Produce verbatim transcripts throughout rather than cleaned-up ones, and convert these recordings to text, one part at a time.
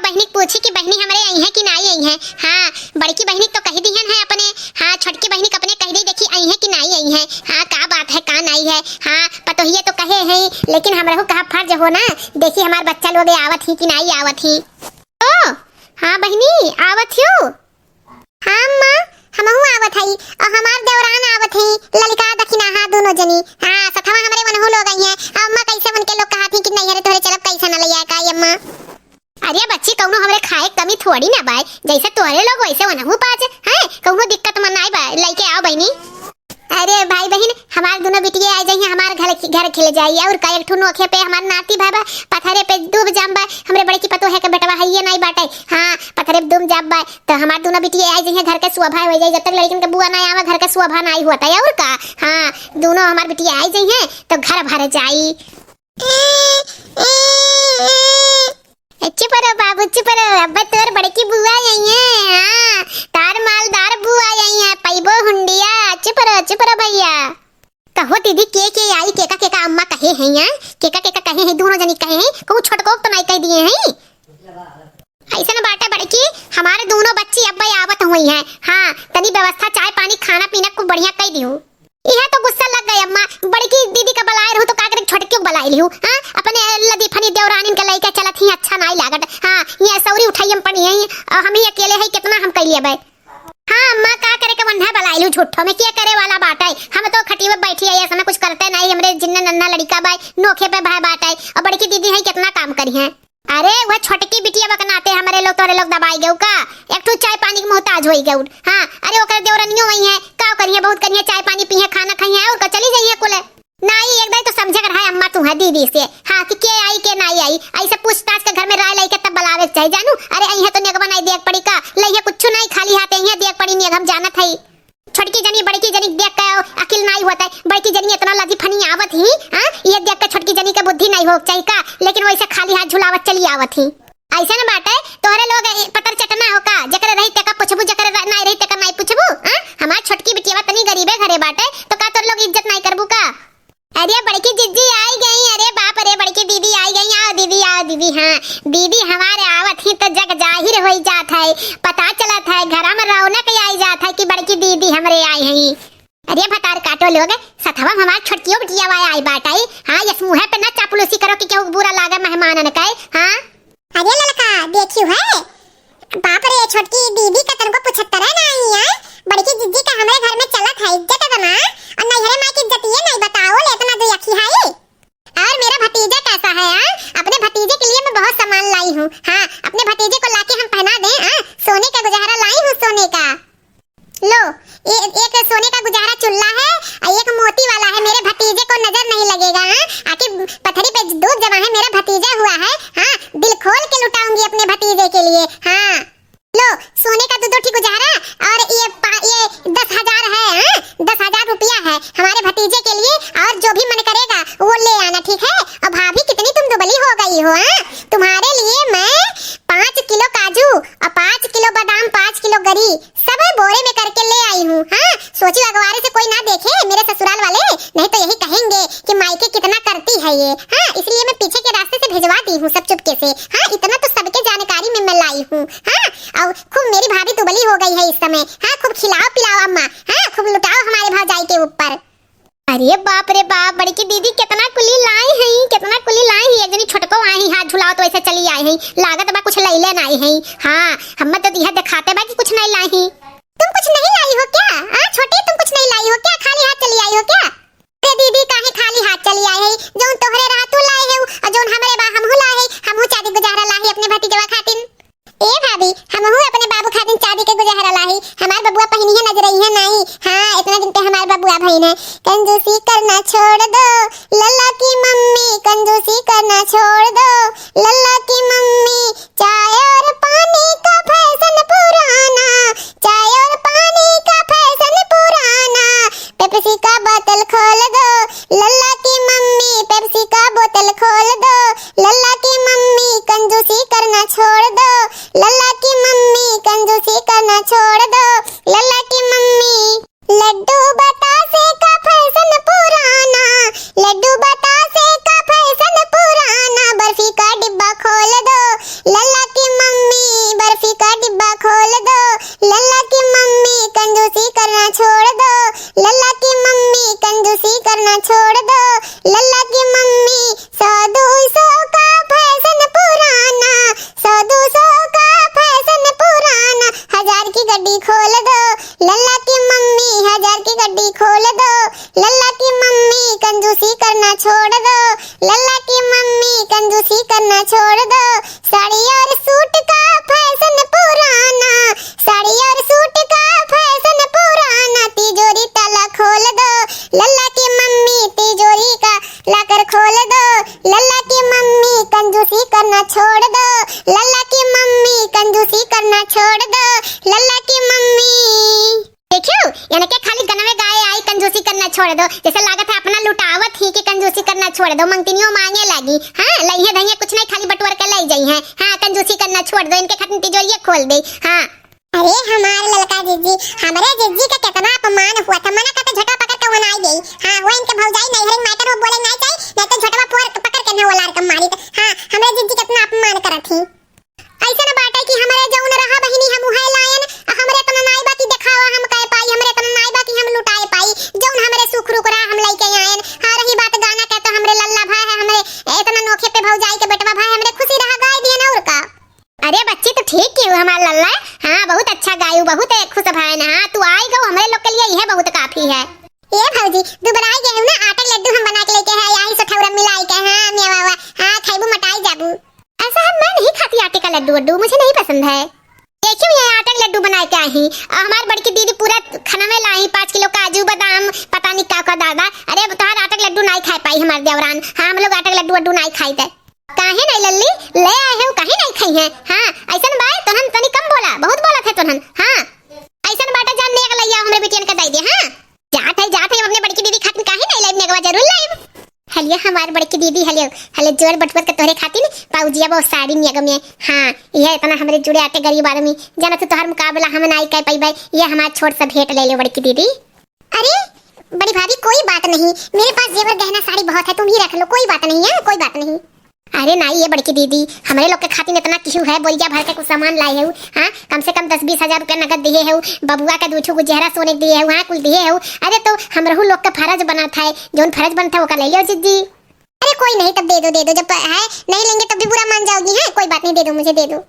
बहिनी के पूछी कि बहिनी हमरे अइहैं कि नाई अइहैं। हाँ, बड़की बहिनी के तो कहि दिहन है अपने, हाँ, छोटकी बहिनी के अपने कहि दी, देखी अइहैं कि नाई अइहैं। हाँ, का बात है, का नाई है। हाँ, पतोहिया तो कहे हैं, लेकिन हमरहू कहा फर्ज हो ना, देखी हमार बच्चा लोग आवत ही कि नाई आवत ही। ओ, हाँ बहिनी, आवत हियो। हाँ अम्मा, हमहू आवत हई, और हमार देवरान आवत ही, ललिका दखिनाहा दोनों जनी। हाँ, सथवा हमरे वनहू लोग अइहैं। अम्मा, कैसे उनके लोग कहत ही कि नैहरे तोहरे चलब, कैसे न ले आए का अम्मा? अरे बच्ची, कौनो हमरे खाए के कमी थोड़ी ना बाय, जैसे तोहरे लोग वैसे वनहू पाच, हैं? कौनो दिक्कत मन नाई बाय, लइके आओ बहिनी। अरे भाई बहिन, हमार दोनों बिटिया आ जइहैं, हमार घर खि-, घर खिल जाई। और का, एक ठो नोखे पे हमार नाती भाई बा, पथरे पे डूब जाम बा, हमरे बड़की पतोह के बेटवा हइये नाई बाटे। हाँ, पथरे पे डूब जाम बा, तो हमार दोनों बिटिया आ जइहैं, घर के शोभा हो जाई। जब तक लड़कन के बुआ ना आवे, घर के शोभा नाई होता है। और का, हाँ, दोनों हमार बिटिया आ जइहैं, तो घर भर जाई। ए, चुप रहो बाबू, चुप रहो। अब तोर बड़की बुआ अइहैं, हाँ, तार मालदार बुआ अइहैं, पइबो हुंडिया। चुप रहो, चुप रहो भैया। कहो दीदी, के के आई, केका केका अम्मा कहे हैं, हाँ? केका केका कहे हैं, दोनों जनी कहे हैं, कहूँ छोटको तो नाई कह दिए हैं। अइसन बाटे बड़की, हमारे दोनों बच्ची अब्बे आवत हुई हैं। हाँ, तनी व्यवस्था, चाय पानी, खाना पीना खूब बढ़िया कइ दिहू। इहे तो गुस्सा लग गए अम्मा, बड़की दीदी का बलाए रहू तो का करे, छोटकी को बलाए लिहू। हाँ, अपने लदी फनी देवरानिन के लइके चलत ही, अच्छा नाई लागत। हाँ, ये सौरी उठाई हम पड़ी हैं, और हम ही अकेले हैं, कितना हम कइ लेबे। हाँ अम्मा, का करे के वन्हा बलाए लिहू झूठो में, के करे वाला बाटे? हम तो खटिया पे बैठी है, ऐसा ना कुछ करते नाई, हमरे जिन्ना नन्ना लड़िका बाय, नोखे पे भाई बाटे, और बड़की दीदी है, कितना काम करिहैं। अरे, वह छोटकी बिटिया के नाते हमरे लोग, तोरे लोग दबाई गऊ का? एक ठो चाय पानी के मोहताज होई गऊ। हाँ, अरे, ओकर देवरनियो वही है, का करिहैं, बहुत करिहैं, चाय पानी पिहैं, खाना खइहैं, और का चली जइहैं कुले। नाई, एक दाई तो समझे कर है अम्मा तू है दीदी से, हाँ, कि के आई, के नाई आई, ऐसे पूछताछ के घर में राय लइके तब बलावे के चाही, जानू। अरे, अइहैं तो नेगवा नाई देख पड़ी का, लइहैं कुछ नाई, खाली हाथ अइहैं, देख पड़ी नेग, हम जानत हई। छोटकी जनी बड़की जनी देख के अकिल नाई होत है। बड़की जनी इतना लदी फनी आवत ही, हाँ? ये देख के छोटकी जनी के बुद्धि नाई हो चाही का? लेकिन वैसे खाली हाथ झुलावत चली आवत ही। ऐसे न बाटे, तोहरे लोग ए, पतर चटना हो का? जकरे रही तेका पुछबू, जकरे र-, नाई रही तेका नाई पुछबू, हाँ? हमार छोटकी बिटिया तनी गरीबे घरे बाटे, तो का तोर लोग इज्जत नाई करबू का? अरे बड़की जिज्जी आई गई, अरे बाप रे, बड़की दीदी आई गई, आओ दीदी, आओ दीदी। हाँ, दीदी हमारे आवत ही तो जग जाहिर होई जात है, पता चलत है, घरा में रौनक आई जात है कि बड़की दीदी हमरे आई हैं। अरे भतार काटो लोग, सथवा हमार छोटकियो बिटिया वाई आई बाटई। हाँ, यस मुँहे पे ना चापलूसी करो कि केहू बुरा लागे मेहमानन के। हाँ, अरे ललका, देखियो है, बाप रे, छोटकी दीदी का तनको पुछत्तर है ना आई है। बड़की जिज्जी का हमरे घर में चलत है इज्जत इतना, और नैहरे माई की इज्जत ये नहीं बताओ, ले इतना दुई अखी है। और मेरा भतीजा कैसा है, हाँ? अपने भतीजे के लिए मैं बहुत सामान लाई हूँ। हाँ, अपने भतीजे को लाके हम पहना दें, हाँ? सोने का गुजारा लाई हूँ, सोने का। लो, ये एक सोने का गुजारा चुल्ला है और एक मोती वाला है। मेरे भतीजे को नजर नहीं लगेगा, हाँ? आके पथरी पे दूध जमा है, मेरा भतीजा हुआ है, हाँ? दिल खोल के लुटाऊंगी अपने भतीजे के लिए, हाँ। लो, सोने का दो दो ठी गुजारा और ये पा-, ये दस हजार है, हाँ? दस हजार रुपया है हमारे भतीजे के लिए, और जो भी मन करेगा वो ले आना, ठीक है? और भाभी, कितनी तुम दुबली हो गई हो, हाँ? तुम्हारे लिए मैं पाँच किलो काजू और पाँच किलो बादाम, पाँच किलो गरी, सब बोरे में करके ले आई हूँ। हाँ, सोची अगवारे से कोई ना देखे मेरे ससुराल वाले, नहीं तो यही कहेंगे कि मायके कितना करती है ये। हाँ, इसलिए मैं पीछे के रास्ते से भिजवा दी हूँ सब चुपके से। हाँ, इतना तो सबके जानकारी में मैं लाई हूँ। हाँ, और खूब मेरी भाभी दुबली हो गई है इस समय। हाँ, खूब खिलाओ पिलाओ अम्मा। हाँ, खूब लुटाओ हमारे भौजाई के ऊपर। अरे बाप रे बाप, बड़की दीदी कितना कुली लाई हैं, कितना कुली लाई हैं। एक जनी छोटको आई, हाथ झुलाओ तो ऐसे चली आई हैं, लागत बा कुछ लैले नाई हैं। हाँ, हम्मे तो यह दिखाते बा कि कुछ नहीं लाई हैं। तुम कुछ नहीं लाई हो क्या? हाँ छोटी, तुम कुछ नहीं लाई हो क्या? खाली हाथ चली आई हो क्या? अरे दीदी, काहे खाली हाथ चली आई है? जौन तोहरे रहा तू लाए है, और जौन हमरे बा हमहू लाए है। हमहू चाँदी गुजारा लाही अपने भतीजवा खातिन। ए भाभी, हमहू अपने बाबू खातिन चाँदी के गुजारा लाही। हमार बबुआ पहिनी है, नजरई है नाई। हाँ, इतना दिन पे हमार बबुआ भईन है। कंजूसी करना छोड़ दो, लल्ला की मम्मी, कंजूसी करना छोड़ दो, लल्ला की मम्मी। चाय और पानी का फैशन पुराना, चाय और पानी का फैशन पुराना, पेप्सी का बोतल खोल दो, लल्ला की मम्मी, पेप्सी का बोतल खोल दो, लल्ला की मम्मी, कंजूसी करना लल्ला की मम्मी कंजूसी करना छोड़ दो, लल्ला की मम्मी। देखियो, इनके खाली गनवे गाए आई, कंजूसी करना छोड़ दो। जैसे लागत है अपना लुटावत ही कि कंजूसी करना छोड़ दो, मंगतिनियो मांगे लागी। हाँ, लइहे धइहे कुछ नहीं, खाली बटोर के लइ जइहे। हाँ, कंजूसी करना छोड़ दो, इनके खातिर तिजोरिये खोल दे। हाँ। अरे हमार ललका जिज्जी, हमरे जिज्जी का कितना अपमान हुआ था, मना करते झोटवा पकड़ के वनाई गई। हाँ, वो इनके भौजाई नैहर में matter हो बोले नहीं चाहिए, नहीं तो झोटवा पोर पकड़ के ना वो लार के मारी। हाँ, हमरे जिज्जी कितना अपमान करत ही। ऐसन बाटे कि हमरे जौन रहा बहिनी हम उहे लायन, आ हमरे इतना नाई बा कि देखावा हम कह पाई, हमरे इतना नाई बा कि हम लुटाए पाई, जौन हमरे सुख रुख रहा हम लइके आयन। हाँ, रही बात गाना के, तो हमरे लल्ला भाई है, हमरे इतना नोखे पे भौजाई के बेटवा भाई, हमरे खुशी रहा गाय दियन और का। अरे बच्ची, तू ठीक किहू हमार लल्ला। हाँ, बहुत अच्छा गायू, बहुत खुश भयन। हाँ, तू आई गऊ, हमरे लोग के लिए यह बहुत काफी है। ए भौजी, दुबराई गए हूँ ना, आटे लड्डू हम बना के लेके है, यही सठौरा मिलाई के। हाँ, मेवा वा, हाँ, खैबू मोटाई जाबू। ऐसा है, मैं नहीं खाती आटे का लड्डू वड्डू, मुझे नहीं पसंद है। देखियो, ये आटे का लड्डू बना के आई, और हमार बड़की दीदी पूरा खाना में लाई, पाँच किलो काजू, बादाम, पता नहीं का का दादा। अरे, अब तोहार आटे का लड्डू नहीं खाए पाई हमार देवरान। हाँ, हम लोग आटे का लड्डू वड्डू नहीं खाई थे। काहे नहीं लल्ली, ले आए हो, काहे नहीं खाई है? हाँ, ऐसन बाय तोहन तनी कम बोला, बहुत बोलत है तोहन। हाँ, ऐसन बाटे, जान नेग लइया हमरे बिटियन के दे दे। हाँ, जात है, जात है, हम अपने बड़की दीदी खातिर काहे नहीं लाइब नेगवा, जरूर लाइब। हलिया हमार बड़की दीदी, हलियो, हले जोर बटुअत के तोहरे खातिर पाउजिया वो साड़ी नेग में। हाँ, ये इतना हमरे जुड़े आटे गरीब आदमी, जाना तू तोहर मुकाबला हम नाई कर पाइबे, ये हमार छोट सा भेंट ले लो बड़की दीदी। अरे बड़ी भाभी, कोई बात नहीं, मेरे पास जेवर गहना साड़ी बहुत है, तुम ही रख लो, कोई बात नहीं है, कोई बात नहीं। अरे नाई, ये बड़की दीदी, हमरे लोग के खातिर इतना किहू है, बोरिया भर के कुछ सामान लाए है, हाँ, कम से कम दस बीस हजार रुपया नगद दिए है, बबुआ के दू ठो गुजहरा सोने के दिए है, हाँ, कुल दिए है। अरे तो हमरहू लोग का फर्ज बनत है, जौन फर्ज बनत है ओका ले लियो जिज्जी। अरे कोई नहीं, तब दे दो, दे दो, जब है नहीं लेंगे तब भी बुरा मान जाओगी, है, कोई बात नहीं, दे दो, मुझे दे दो।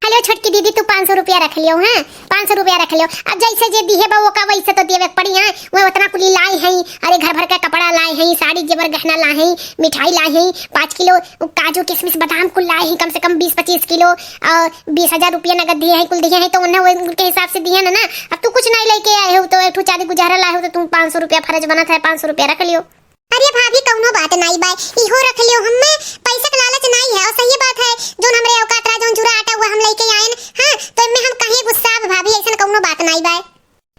हेलो छोटकी दीदी, तू पाँच सौ रुपया रख लियो, हाँ, पाँच सौ रुपया रख लियो। अब जैसे जे दिहे बा ओका वैसे तो देवे के पड़ी, हाँ। वो उतना कुली लाई है, अरे घर भर का कपड़ा लाई है, साड़ी जेवर गहना लाई है, मिठाई लाई है, पाँच किलो काजू किशमिश बादाम कुल लाई है, कम से कम बीस पच्चीस किलो, और बीस हजार रुपया नगद दिए हैं, कुल दिए हैं, तो उन्हें वो उनके हिसाब से दिए ना, ना। अब तू कुछ नहीं लेके आए हो तो एक ठो चाली गुजारा लाए हो तो तुम पाँच सौ रुपया फर्ज बनत है, पाँच सौ रुपया रख लियो। अरे भाभी, कौनो बात नाई बाय, इहो रख लियो, हम्मे पैसा के लालच नाई है। और सही बात है, जौन हमरे औकात रहा, जौन जुरा आटा हुआ हम लेके आयन, हाँ, तो इनमें हम कहीं गुस्सा भाभी, ऐसन कौनो बात नाई बाय।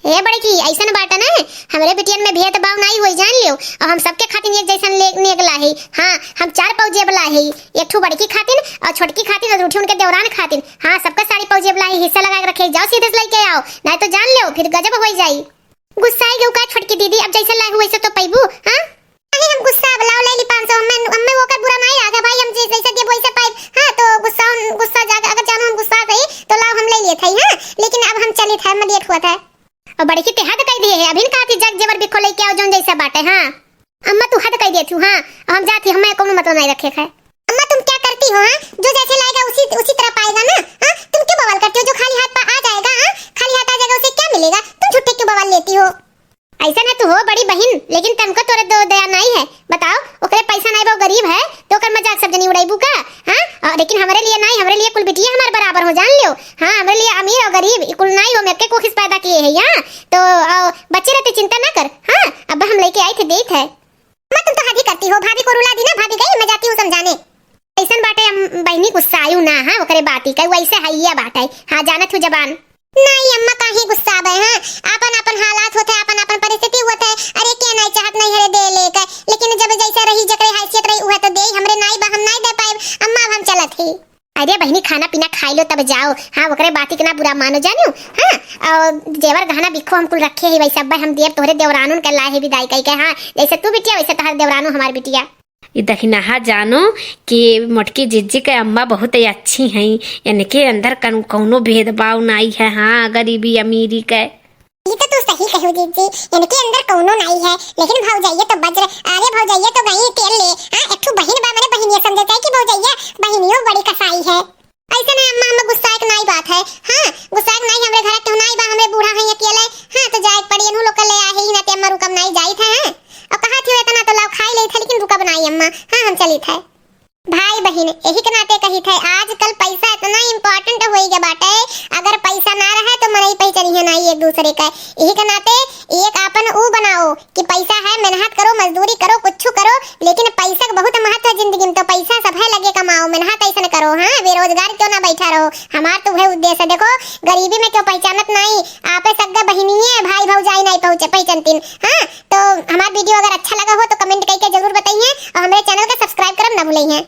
ए बड़की, ऐसन बात ना, हमरे बिटियन में भेदभाव नाई होई, जान लियो। और हम सबके खातिर एक जैसन ले नेग लाही। हाँ, हम चार पाउजेब लाही, एक ठो बड़की खातिर और छोटकी खातिर और दू ठो उनके देवरान खातिर। हाँ, सबका साड़ी पाउजेब लाही, हिस्सा लगा के रखे, जाओ सीधे से लेके आओ, नहीं तो जान लियो फिर गजब होई जाई। गुस्साई गऊ का छोटकी दीदी, अब जैसे लाए हो वैसे तो पैबू, हाँ? नहीं, हम गुस्सा अब लाओ ले ली पाँच सौ, हमें, हमें ओकर बुरा नहीं लागे भाई, हम जे-, जैसे देबो वैसे पाइब, हाँ, तो गुस्सा, गुस्सा जाके अगर जानो हम गुस्सा गई, तो लाओ हम ले लिए थे, हाँ, लेकिन अब हम चली थे, हम लेट हुआ था। और बड़की ते हद कह दिए है, अभी कहा थी जग जेवर बिखो लेके आओ जौन जैसा बाटे, हाँ। अम्मा तू हद कह दिए थी, हाँ, अब हम जाती, हमें कौनो मतलब नहीं रखे है। अम्मा, तुम क्या करती हो, हाँ? जो जैसे लाएगा उसी, उसी तरह पाएगा ना, हाँ? तुम क्यों बवाल करती हो? जो खाली हाथ पा-, आ जाएगा, हाँ? खाली हाथ आ जाएगा, उसे क्या मिलेगा? तुम झूठे क्यों बवाल लेती हो? ऐसा ना तू हो बड़ी बहिन, लेकिन तनको तोरे दो दया नाई है। बताओ, ओकरे पैसा नाई बा, वो गरीब है, तो ओकर मजाक सब जनी उड़ाईबू का, हाँ? और लेकिन हमरे लिए नाई, हमरे लिए कुल बिटिया हमार बराबर हो, जान लियो। हाँ, हमरे लिए अमीर और गरीब, ई कुल नाई हो, हम एके कोखिस पैदा किए है यहाँ। तो, अ, बच्चे रहते चिंता ना कर, हाँ? अब हम लेके आई थे, देत है। अम्मा, तुम तो हद ही करती हो, भाभी को रुला दी ना, भाभी गई, मैं जाती हूँ समझाने। ऐसन बाटे, अम, बहिनी गुस्सायु ना, हाँ, ओकरे बाती का, वैसे हइया बाटे, हाँ, जानत हूँ जबान। नहीं अम्मा, काहे गुस्साबे, हाँ, आपन आपन हालात होते, आपन आपन परिस्थिति होते। अरे के नहीं चाहत नहीं हरे दे लेके, लेकिन जब जैसे रही, जकरे हैसियत रही, उहे तो दे, हमरे नाई बा, हम नाई दे पाएब। अम्मा, अब हम चलत ही। अरे बहिनी, खाना पीना खाई लो तब जाओ। हाँ, ओकरे बाती के ना बुरा मानो जानियो। हाँ, और जेवर गहना बिखो हम कुल रखे ही, वैसे अब्बे हम देव तोहरे देवरानुन के लाए ही विदाई कई के। हाँ, जैसे तू बिटिया वैसे तोहर देवरानो हमार बिटिया। ई दखिनहा जानो कि मोटकी जिज्जी के अम्मा बहुत ही अच्छी हैं, इनके अंदर कन-, कौनो भेदभाव नाई है। हाँ, गरीबी अमीरी के। ई तो तू सही कहू जिज्जी, इनके अंदर कौनो नाई है, लेकिन भौजैया तो बज्र, अरे भौजैया तो गई तेल ले, हाँ, एक ठो बहिन बा, मने बहिनिया समझे चाहे कि भौजैया, बहिनियो बड़ी कसाई है। ऐसे ना अम्मा, हम गुस्सा एक नाई बात है, हाँ, गुस्सा एक नाई, हमरे घर केहू नाई बा, हमरे बूढ़ा हैं अकेले, हाँ, तो जाए के पड़ी, इनहू लोग के ले आए ही ना, ते अम्मा रुकम नाई जाई थे, हाँ, और कहा थी इतना तो लाओ खाई ले थे, लेकिन रुकब नाई अम्मा, हाँ, हम चली थे। भाई बहिन, यही के नाते कही थे, आजकल पैसा इतना important होई गया बाटे, अगर पैसा ना रहे तो मनई पहचानिए ना एक दूसरे का। यही के नाते एक आपन ऊ बनाओ कि पैसा है, मेहनत करो, मजदूरी करो, कुछ करो, लेकिन पैसा का बहुत महत्व है जिंदगी में। तो पैसा सब है लगे कमाओ, मेहनत ऐसन करो, हाँ, बेरोजगार क्यों ना बैठा रहो। हमार तो वह उद्देश्य है। देखो, गरीबी में क्यों पहचानत नाई, आपे सग्गे बहिनिये, भाई भौजाई नाई पहुँचे, पहचानतीन, हाँ। तो हमार video अगर अच्छा लगा हो तो comment करके जरूर बताइए और हमारे channel का subscribe करब ना भूलिए।